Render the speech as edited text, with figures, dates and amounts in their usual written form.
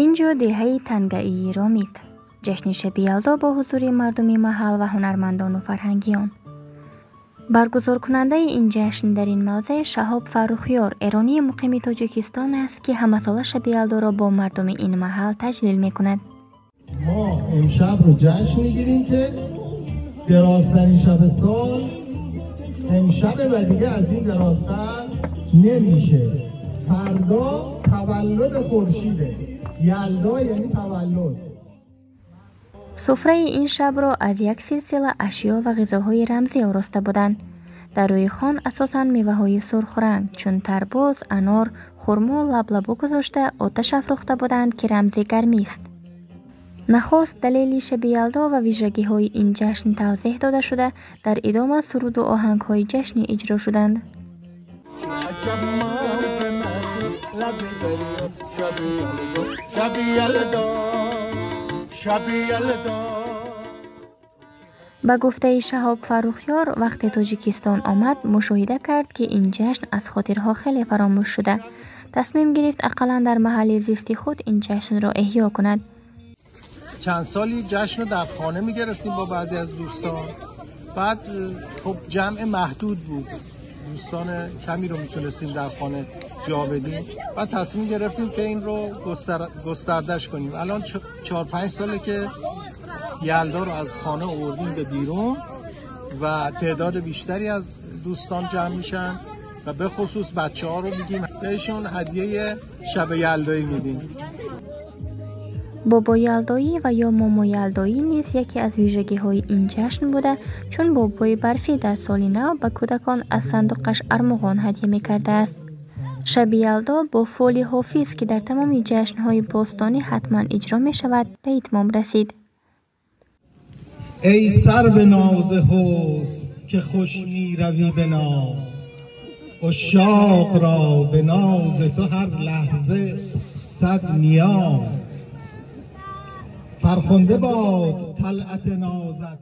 Ин ҷо деҳаи Тангаии Ромит. Ҷашни Шаби Ялдо бо ҳузури мардуми маҳал ва ҳунармандону фарҳангиён. Баргузоркунандаи ин ҷашн дар ин мавзеъ Шаҳоб Фаррухёр, эронии муқими Тоҷикистон аст, ки ҳамасола Шаби Ялдоро бо мардуми ин маҳал таҷлил мекунад. Мо имшаб ро ҷашн мегирем, ки дарозтарин шаби сол امشب و دیگه از این درازتر نمیشه. فردا تولد خورشیده. یلدا یعنی تولد. Суфраи ин шабро аз як силсила ашё ва ғизоҳои рамзӣ ороста буданд. Дар рӯи хон асосан меваҳои сурхранг, чун тарбуз, анор, хурмо, лаблабу гузошта, оташ афрӯхта буданд, ки рамзи гармист. Нахуст далели Шаби Ялдо ва вижагиҳои ин ҷашн тавзеҳ дода шуда, дар идома суруду оҳангҳои ҷашнӣ иҷро шуданд. Ба гуфтаи Шаҳоб Фаррухёр, вақте Тоҷикистон омад, мушоҳида кард, ки ин ҷашн аз хотирҳо хеле фаромӯш шуда. Тасмим гирифт, ақаллан дар маҳалли зисти худ ин ҷашнро эҳё кунад. Чанд соли ҷашн رو در خانه میگرفتیم با بعضی از دوستان. بعد خب جمع محدود بود، دوستان کمی رو میتونستیم در خانه جا بدیم و تصمیم گرفتیم که این رو گستردش کنیم. الان 4-5 ساله که یلدا رو از خانه آوردیم به بیرون و تعداد بیشتری از دوستان جمع میشن و به خصوص بچه ها رو میگیم بهشون هدیه شب یلدایی میدیم. Бобо Ялдоӣ ва ё Момо Ялдоӣ низ яке аз вижагиҳои ин ҷашн буда, чун бобои барфӣ дар соли нав ба кӯдакон аз сандуқаш армуғон ҳадя мекардааст. Шаби Ялдо бо фоли Ҳофиз, ки дар тамоми ҷашнҳои бостонӣ ҳатман иҷро мешавад, ба итмом расид. Эй сарв ноз ҳусн, ки хуш меравӣ ба ноз, ушшоқ ро ба нози ту ҳар лаҳза сад ниёз, фархунда бод талъат нозат.